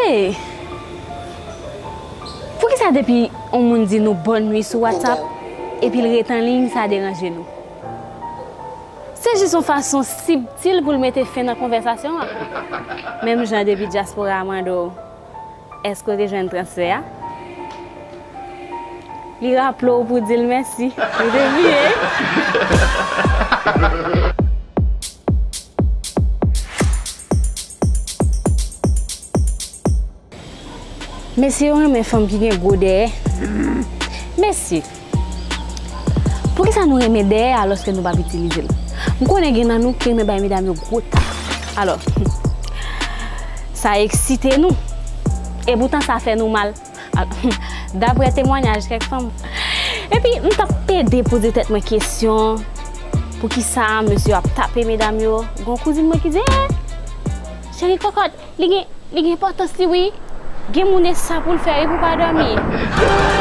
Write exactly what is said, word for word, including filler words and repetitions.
Hey, poukisa depi yon moun di nou bòn nwi sou WhatsApp epi l ret an liy, sa deranje nou? Se jis yon fason sibtil pou l mete fen nan konvèsasyon an. Menm jan depi dyaspora a mande w, èske w te jwenn transfè a? Li raple w pou w di l mèsi. Ou te bliye? Mesye yo renmen fanm ki gen gwo dèyè. Mesye, poukisa nou renmen dèyè alòske nou p ap itilize l? M konnen gen nan nou ki renmen bay medam yo gwo taf. Alò, sa eksite nou. E poutan sa fè nou mal. Al- Daprè temwanyaj kèk fanm. Epi, m t ap pede poze tèt mwen kesyon, poukisa mesye yo ap tape medam yo? Gon kouzin mwen ki di, eh, cheri kòkòt, li gen, li gen enpòtans li wi. Gen moun e sa pou l fè wi pou pa dòmi.